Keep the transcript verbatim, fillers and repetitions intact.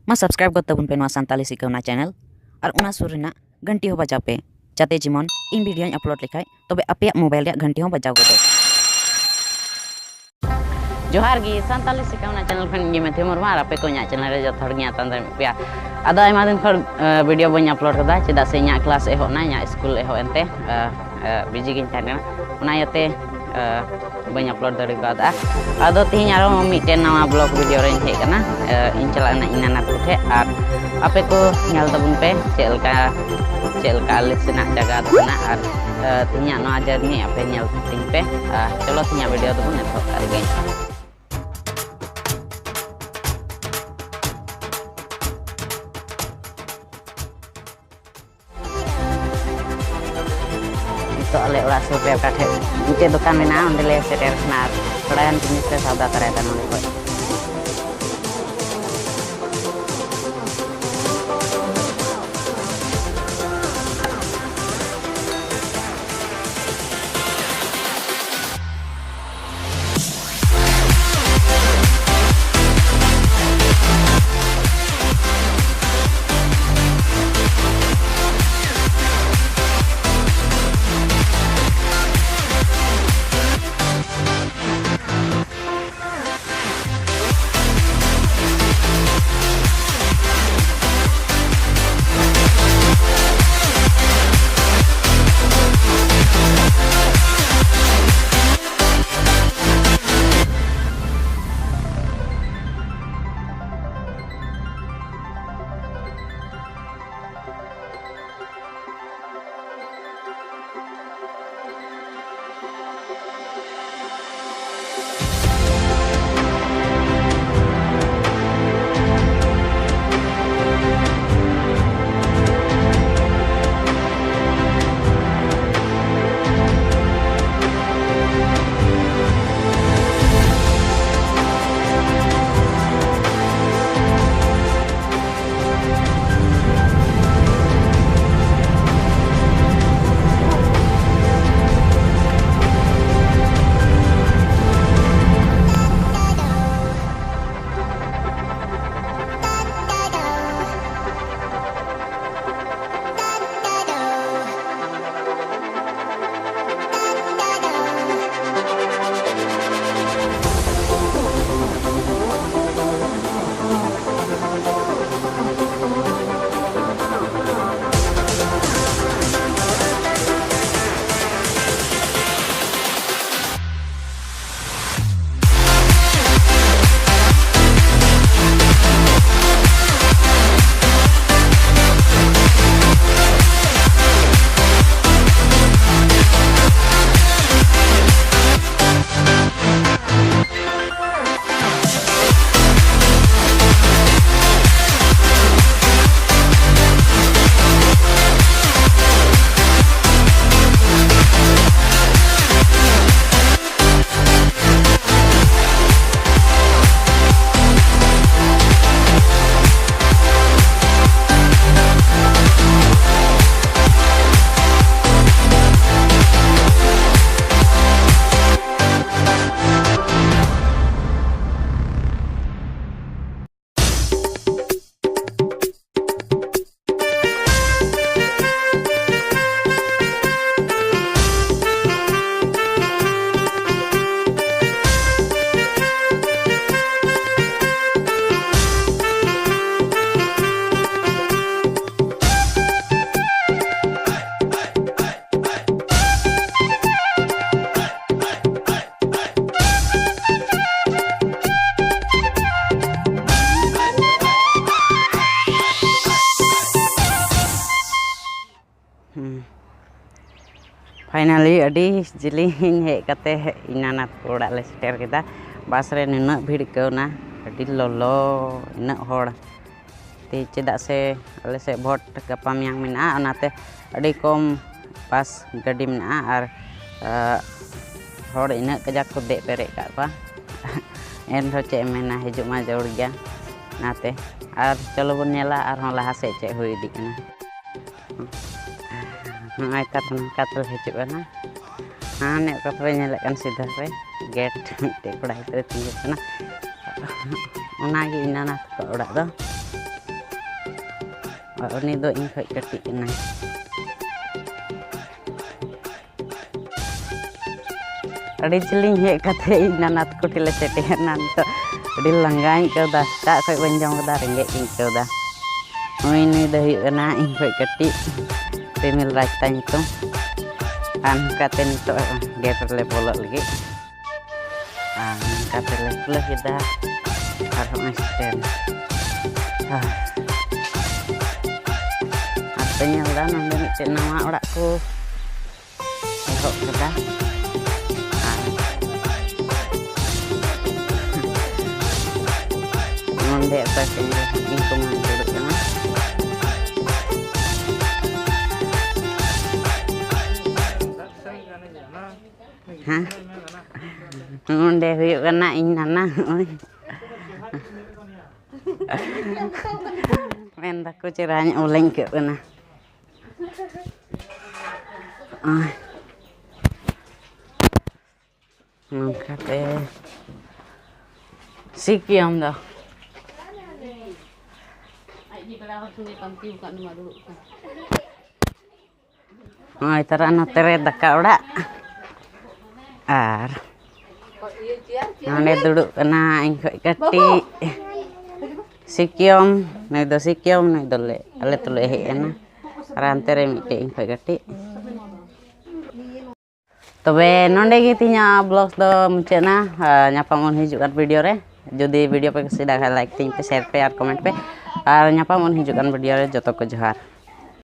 ᱢᱟ subscribe ᱜᱚᱫ ᱛᱟᱵᱚᱱ ᱯᱮ ᱱᱚᱣᱟ ᱥᱟᱱᱛᱟᱞᱤ ᱥᱤᱠᱷᱟᱹᱣᱱᱟ channel, ᱟᱨ ᱚᱱᱟ ᱥᱩᱨ ᱨᱮᱱᱟᱜ ᱜᱷᱟᱱᱴᱤ ᱦᱚᱸ ᱵᱟᱡᱟᱣ ᱯᱮ, ᱡᱟᱛᱮ ᱡᱮᱢᱚᱱ ᱤᱧ video ᱧ upload ᱞᱮᱠᱷᱟᱡ ᱛᱚᱵᱮ ᱟᱯᱮᱭᱟᱜ mobile ᱨᱮᱭᱟᱜ ᱜᱷᱟᱱᱴᱤ ᱦᱚᱸ ᱵᱟᱡᱟᱣ ᱜᱚᱫᱚᱜ᱾ ᱡᱚᱦᱟᱨ ᱜᱮ, ᱥᱟᱱᱛᱟᱞᱤ ᱥᱤᱠᱷᱟᱹᱣᱱᱟ channel ᱠᱷᱚᱱ ᱤᱧ ᱜᱮ ᱢᱮᱛᱷᱤ ᱢᱩᱨᱢᱩ, ᱟᱨ ᱟᱯᱮ ᱠᱚ ᱤᱧᱟᱹᱜ channel ᱨᱮ ᱡᱚᱛᱚ ᱦᱚᱲ ᱜᱮ ᱟᱛᱟᱝ ᱫᱟᱨᱟᱢ ᱯᱮᱭᱟ᱾ ᱟᱫᱚ ᱟᱭᱢᱟ ᱫᱤᱱ ᱠᱷᱚᱱ, ᱮ, video ᱵᱟᱹᱧ upload ᱠᱟᱫᱟ, ᱪᱮᱫᱟᱜ ᱥᱮ ᱤᱧᱟᱹᱜ class ᱮᱦᱚᱵ ᱮᱱᱟ, ᱤᱧᱟᱹᱜ school ᱮᱦᱚᱵ ᱮᱱᱛᱮ, ᱮ, ᱮ, busy ᱜᱤᱧ ᱛᱟᱦᱮᱸ ᱠᱟᱱᱟ, ᱚᱱᱟ ᱤᱭᱟᱹᱛᱮ, ᱮ, ᱵᱟᱹᱧ upload ᱫᱟᱲᱮ ᱠᱟᱣᱫᱟ᱾ ᱟᱫᱚ ᱛᱮᱦᱮᱧ ᱟᱨᱦᱚᱸ ᱢᱤᱫᱴᱮᱱ ᱱᱟᱣᱟ vlog video ᱨᱮᱧ ᱦᱮᱡ ᱟᱠᱟᱱᱟ᱾ ᱮ, ᱤᱧ ᱪᱟᱞᱟᱜ ᱠᱟᱱᱟ ᱤᱧ ᱱᱟᱱᱟ ᱛᱟᱠᱚ ᱴᱷᱮᱡ, ᱟᱨ ᱟᱯᱮ ᱠᱚ ᱧᱮᱞ ᱛᱟᱵᱚᱱ ᱯᱮ ᱪᱮᱫ ᱞᱮᱠᱟ, ᱪᱮᱫ ᱞᱮᱠᱟ ᱟᱞᱮ ᱥᱮᱱᱟᱜ ᱡᱟᱭᱜᱟ ᱫᱚ ᱠᱟᱱᱟ, ᱟᱨ, ᱮ, ᱛᱮᱦᱮᱧᱟᱜ ᱱᱚᱣᱟ journey ᱟᱯᱮ ᱧᱮᱞ ᱛᱤᱧ ᱯᱮ᱾ ᱟᱨ ᱪᱚᱞᱚ ᱛᱮᱦᱮᱧᱟᱜ video ᱫᱚᱵᱚᱱ ᱮᱛᱚᱦᱚᱵ ᱠᱟᱜ ᱞᱮᱜᱮ᱾ ᱱᱤᱛᱚᱜ ᱟᱞᱮ ᱚᱲᱟᱜ ᱥᱩᱨ ᱨᱮ ᱚᱠᱟ ᱴᱷᱮᱡ ᱢᱤᱫᱴᱮᱡ ᱫᱚᱠᱟᱱ ᱢᱮᱱᱟᱜᱼᱟ, ᱚᱸᱰᱮ ᱞᱮ ᱥᱮᱴᱮᱨ ᱠᱟᱱᱟ ᱟᱨ ᱛᱷᱚᱲᱟ ᱜᱟᱱ ᱡᱤᱱᱤᱥ ᱞᱮ ᱥᱚᱣᱫᱟ ᱛᱚᱨᱟᱭᱮᱫᱟ ᱱᱚᱸᱰᱮ ᱠᱷᱚᱡ᱾ Finally, ᱟᱹᱰᱤ ᱡᱤᱞᱤᱧ ᱦᱮᱡ ᱠᱟᱛᱮ ᱤᱧ ᱱᱟᱱᱟ ᱛᱟᱠᱚ ᱚᱲᱟᱜ ᱞᱮ ᱥᱮᱴᱮᱨ ᱠᱮᱫᱟ᱾ ᱵᱟᱥ ᱨᱮ ᱱᱩᱱᱟᱹᱜ ᱵᱷᱤᱲ ᱟᱹᱭᱠᱟᱹᱣ ᱮᱱᱟ, ᱟᱹᱰᱤ ᱞᱚᱞᱚ, ᱤᱱᱟᱹᱜ ᱦᱚᱲ᱾ ᱛᱮ ᱪᱮᱫᱟᱜ ᱥᱮ ᱟᱞᱮ ᱥᱮᱫ ᱵᱷᱳᱴ ᱜᱟᱯᱟ ᱢᱮᱭᱟᱝ ᱢᱮᱱᱟᱜᱼᱟ, ᱚᱱᱟᱛᱮ ᱟᱹᱰᱤ ᱠᱚᱢ ᱵᱟᱥ ᱜᱟᱹᱰᱤ ᱢᱮᱱᱟᱜᱼᱟ ᱟᱨ, ᱟᱸ, ᱦᱚᱲ ᱤᱱᱟᱹᱜ ᱠᱟᱡᱟᱠ ᱠᱚ ᱫᱮᱡ ᱯᱮᱨᱮᱡ ᱠᱟᱜ ᱠᱚᱣᱟ᱾ ᱮᱱ ᱨᱮᱦᱚᱸ ᱪᱮᱫ ᱮᱢ ᱢᱮᱱᱟ, ᱦᱤᱡᱩᱜ ᱢᱟ ᱡᱟᱹᱨᱩᱲ ᱜᱮᱭᱟ᱾ ᱚᱱᱟᱛᱮ ᱟᱨ ᱪᱚᱞᱚ ᱵᱚᱱ ᱧᱮᱞᱟ ᱟᱨᱦᱚᱸ ᱞᱟᱦᱟ ᱥᱮᱫ ᱪᱮᱫ ᱦᱩᱭ ᱤᱫᱤᱜ ᱠᱟᱱᱟ᱾ ᱱᱚᱜᱼᱚᱭ ᱛᱟᱨ ᱱᱚᱝᱠᱟ ᱛᱮᱞᱮ ᱦᱤᱡᱩᱜ ᱠᱟᱱᱟ᱾ ᱦᱟᱱᱮ ᱚᱠᱟ ᱯᱮ ᱧᱮᱞᱮᱫ ᱠᱟᱱ ᱥᱤᱫᱷᱟᱹ ᱨᱮ ᱜᱮᱴ ᱢᱤᱫᱴᱮᱡ ᱠᱚᱲᱟ ᱜᱤᱫᱽᱨᱟᱹ ᱛᱤᱸᱜᱩ ᱠᱟᱱᱟ᱾ ᱚᱱᱟᱜᱮ ᱤᱧ ᱱᱟᱱᱟ ᱛᱟᱠᱚ ᱚᱲᱟᱜ ᱫᱚ᱾ ᱟᱨ ᱩᱱᱤ ᱫᱚ ᱤᱧ ᱠᱷᱚᱡ ᱠᱟᱹᱴᱤᱡ ᱠᱟᱱᱟᱭ᱾ ᱟᱹᱰᱤ ᱡᱤᱞᱤᱧ ᱦᱮᱡ ᱠᱟᱛᱮ ᱤᱧ ᱱᱟᱱᱟ ᱛᱟᱠᱚ ᱴᱷᱮᱱ ᱞᱮ ᱥᱮᱴᱮᱨ ᱮᱱᱟ᱾ ᱱᱤᱛᱚᱜ ᱟᱹᱰᱤ ᱞᱟᱸᱜᱟᱧ ᱟᱹᱭᱠᱟᱹᱣ ᱮᱫᱟ, ᱥᱮᱛᱟᱜ ᱠᱷᱚᱡ ᱵᱟᱹᱧ ᱡᱚᱢ ᱠᱟᱫᱟ, ᱨᱮᱸᱜᱮᱡ ᱜᱤᱧ ᱟᱹᱭᱠᱟᱹᱣ ᱮᱫᱟ᱾ ᱱᱩᱭ, ᱱᱩᱭ ᱫᱚ ᱦᱩᱭᱩᱜ ᱠᱟᱱᱟ ᱤᱧ ᱠᱷᱚᱡ ᱠᱟᱹᱴᱤᱡ, ᱨᱤᱢᱤᱞ ᱨᱟᱡᱽ ᱛᱟᱭ ᱧᱩᱛᱩᱢ᱾ ᱟᱨ ᱱᱚᱝᱠᱟᱛᱮ ᱱᱤᱛᱚᱜ ᱜᱮᱴ ᱨᱮᱞᱮ ᱵᱚᱞᱚᱜ ᱞᱟᱹᱜᱤᱫ᱾ ᱟᱨ ᱱᱚᱝᱠᱟ ᱛᱮᱞᱮ ᱠᱷᱩᱞᱟᱹᱣ ᱠᱮᱫᱟ᱾ ᱟᱨ ᱦᱚᱸᱜᱼᱚᱭ ᱥᱮᱴᱮᱨ ᱮᱱᱟ᱾ ᱟᱨ ᱟᱨ ᱯᱮ ᱧᱮᱞ ᱮᱫᱟ, ᱱᱚᱰᱮ ᱢᱤᱫᱴᱮᱱ ᱱᱟᱣᱟ ᱚᱲᱟᱜ ᱠᱚ ᱮᱦᱚᱵ ᱠᱮᱫᱟ᱾ ᱟᱨ ᱱᱚᱰᱮ ᱚᱠᱚᱭ ᱠᱚ ᱧᱮᱞ ᱤᱧ ᱠᱚ ᱢᱟ ᱫᱩᱲᱩᱵ ᱠᱟᱱᱟ᱾ ᱦᱮᱸ, ᱱᱚᱰᱮ ᱦᱩᱭᱩᱜ ᱠᱟᱱᱟ ᱤᱧ ᱱᱟᱱᱟ, ᱱᱚᱜᱼᱚᱭ᱾ ᱢᱮᱱ ᱫᱟᱠᱚ ᱪᱮᱦᱨᱟᱧ ᱚᱞ ᱟᱹᱭᱠᱟᱹᱜ ᱠᱟᱱᱟ᱾ ᱱᱚᱜᱼᱚᱭ᱾ ᱱᱚᱝᱠᱟᱛᱮ ᱥᱤᱠᱤᱭᱟᱢ ᱫᱚ᱾ ᱱᱚᱜᱼᱚᱭ ᱛᱟᱨᱟ ᱱᱚᱛᱮ ᱨᱮ ᱫᱟᱠᱟ ᱚᱲᱟᱜ᱾ ᱟᱨ ᱱᱚᱸᱰᱮ ᱫᱩᱲᱩᱵ ᱠᱟᱱᱟ ᱤᱧ ᱠᱷᱚᱡ ᱠᱟᱹᱴᱤᱡ ᱥᱤᱠᱤᱭᱚᱢ, ᱱᱩᱭ ᱫᱚ ᱥᱤᱠᱤᱭᱚᱢ, ᱱᱩᱭ ᱫᱚᱞᱮ, ᱟᱞᱮ ᱛᱩᱞᱩᱡ ᱮ ᱦᱮᱡ ᱮᱱᱟ᱾ ᱟᱨ ᱦᱟᱱᱛᱮ ᱨᱮ ᱢᱤᱫᱴᱮᱡ ᱤᱧ ᱠᱷᱚᱡ ᱠᱟᱹᱴᱤᱡ᱾ ᱛᱚᱵᱮ ᱱᱚᱸᱰᱮ ᱜᱮ ᱛᱮᱦᱮᱧᱟᱜ vlog ᱫᱚ ᱢᱩᱪᱟᱹᱫ ᱮᱱᱟ᱾ ᱟᱨ ᱧᱟᱯᱟᱢ ᱵᱚᱱ ᱦᱤᱡᱩᱜ ᱠᱟᱱ video ᱨᱮ᱾ ᱡᱩᱫᱤ video ᱯᱮ ᱠᱩᱥᱤᱭᱟᱫᱟ ᱠᱷᱟᱡ like ᱛᱤᱧ ᱯᱮ, share ᱯᱮ ᱟᱨ comment ᱯᱮ᱾ ᱟᱨ ᱧᱟᱯᱟᱢ ᱵᱚᱱ ᱦᱤᱡᱩᱜ ᱠᱟᱱ video ᱨᱮ᱾ ᱡᱚᱛᱚ ᱠᱚ ᱡᱚᱦᱟᱨ᱾